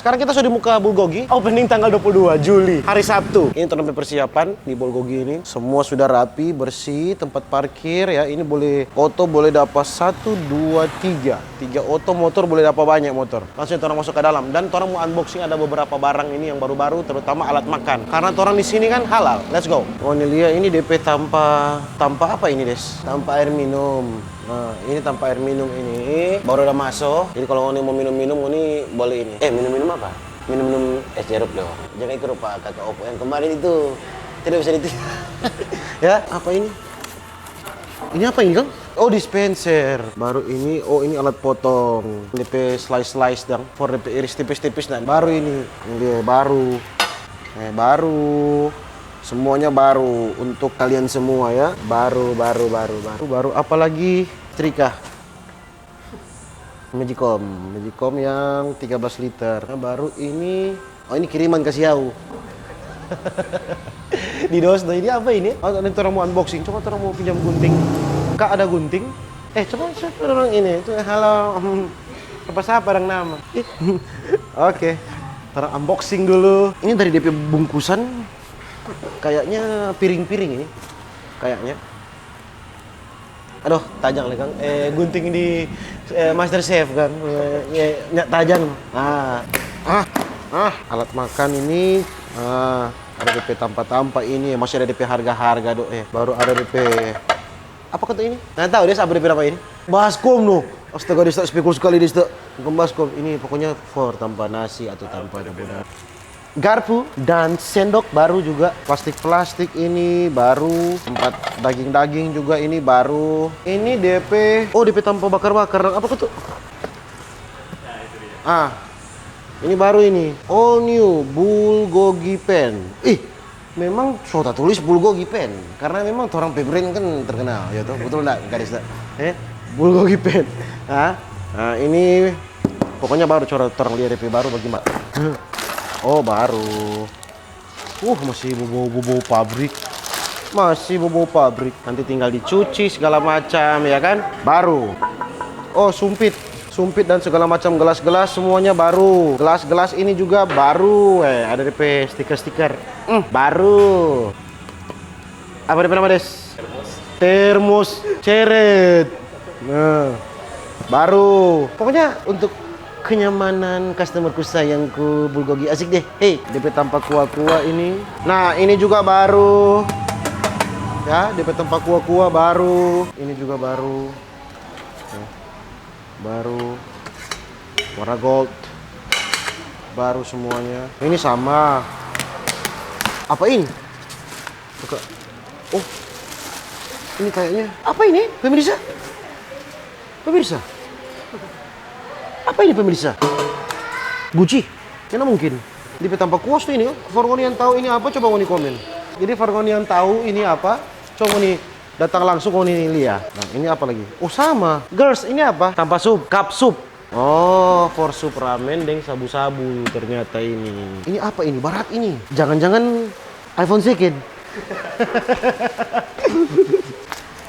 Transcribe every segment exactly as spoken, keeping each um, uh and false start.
Sekarang kita sudah di muka Bulgogi, opening tanggal dua puluh dua Juli, hari Sabtu. Ini torang pe persiapan di Bulgogi ini. Semua sudah rapi, bersih, tempat parkir ya. Ini boleh, oto boleh dapa satu, dua, tiga. Tiga oto, motor boleh dapa banyak motor. Langsung torang masuk ke dalam. Dan torang mau unboxing ada beberapa barang ini yang baru-baru, terutama alat makan. Karena torang di sini kan halal. Let's go. Oh, ini lia, ini depe tampa, tampa apa ini, Des? Tampa air minum. Nah, ini tampa air minum ini. Baru ada maso. Jadi kalau ngoni mau minum-minum, ngoni boleh ini. Eh, minum-minum apa? Minum-minum es jeruk dong. Jangan ikut rupa kakak Opo yang kemarin itu. Tidak bisa itu. Ya, apa ini? Ini apa ini, Kang? Oh, dispenser. Baru ini, oh, ini alat potong. Depe slice-slice dang. For depe iris tipis-tipis dan baru ini. Ini dia baru. Eh, baru. Semuanya baru untuk kalian semua ya. Baru, baru, baru, baru. Baru apa lagi? Setrika. Magicom, Magicom yang tiga belas liter. Nah, baru ini, oh, ini kiriman kasi au. Di dos, nah, ini apa ini? Oh, nanti orang mau unboxing, coba orang mau pinjam gunting. Kak, ada gunting? Eh, coba, coba orang ini. Itu, halo, hmm, apa, siapa orang nama? Ih, oke, orang unboxing dulu. Ini dari depe bungkusan, kayaknya piring-piring ini. Kayaknya. Aduh, tajang lei, Kang. Eh, gunting di, eh, Master Chef, Kang. Eh, ya, nya tajang. Ah. Ah, ah, alat makan ini, ah, ada depe tampa-tampa ini, masih ada depe harga-harga do, eh. Baru ada depe, apa kata ini? Nggak tahu deh, apa depe nama ini. Baskom no. Astaga, Desta, spekul sekali, Desta. Bukan baskom, ini pokoknya for tampa nasi atau tampa apa. Garpu dan sendok baru juga, plastik-plastik ini baru, tempat daging-daging juga ini baru. Ini depe, oh, depe tampa bakar-bakar, apa tuh? Ah, ini baru ini, all new bulgogi pen. Ih, memang so tatulis bulgogi pen, karena memang torang pe brand kan terkenal, ya toh? Betul ndak, gadis? Eh, bulgogi pen. Ah, nah, ini pokoknya baru, coba torang lia depe baru bagaimana. Oh, baru. Uh, masih bobou-bobou pabrik. Masih bobou pabrik. Nanti tinggal dicuci segala macam, ya kan? Baru. Oh, sumpit. Sumpit dan segala macam gelas-gelas semuanya baru. Gelas-gelas ini juga baru. Eh, ada depe stiker-stiker. Hmm, baru. Apa depe nama, Des? Termos ceret. Nah, baru. Pokoknya untuk kenyamanan customerku sayangku, bulgogi asik deh. Hei, depe tampa kuah-kuah ini. Nah, ini juga baru. Ya, depe tampa kuah-kuah baru. Ini juga baru. Ya. Baru. Warna gold. Baru semuanya. Ini sama. Apa ini? Buka. Oh. Ini kayaknya. Apa ini, pemirsa? Pemirsa. Apa ini, pemirsa? Guci. Mana mungkin? Depe tampa kuah tu ini, oh. For ngoni yang tahu ini apa, coba ngoni komen. Jadi, for ngoni yang tahu ini apa, coba ngoni datang langsung, ngoni lia. Nah, ini apa lagi? Oh, sama. Girls, ini apa? Tampa sup, cup sup. Oh, for sup ramen deng sabu-sabu ternyata ini. Ini apa ini? Barat ini. Jangan-jangan iPhone second.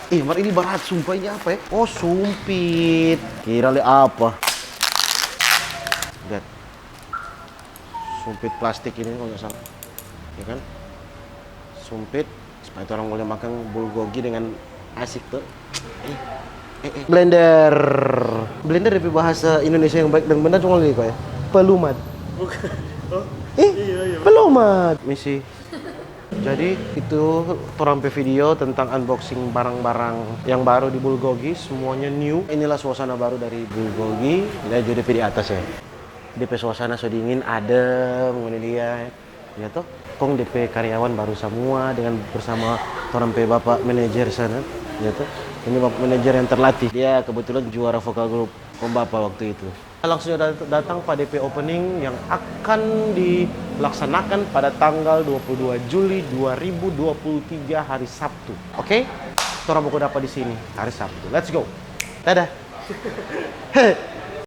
Ih, mar ini barat, sumpah, ini apa ya? Oh, sumpit. Kira le apa? Lihat. Sumpit plastik ini kalau nggak salah. Ya kan? Sumpit, supaya orang boleh makan bulgogi dengan asik tuh. Eh, eh, eh. Blender. Blender depe bahasa Indonesia yang baik dan benar cuma ini kok ya. Pelumat. Bukan. Oh, eh, iya, iya. Pelumat. Misi. Jadi, itu torang pe video tentang unboxing barang-barang yang baru di Bulgogi, semuanya new. Inilah suasana baru dari Bulgogi. Lihat juga depe di atas ya. Depe suasana so dingin, adem, ngoni lia. Ya toh, kong depe karyawan baru samua dengan bersama torang pe bapak manajer sana, ya toh. Ini bapak manajer yang terlatih, dia kebetulan juara vokal grup kong bapak waktu itu. Langsung dat-, datang pa depe opening yang akan dilaksanakan pada tanggal dua puluh dua Juli dua ribu dua puluh tiga hari Sabtu. Oke? Torang baku dapa di sini hari Sabtu. Let's go. Dadah. Hei.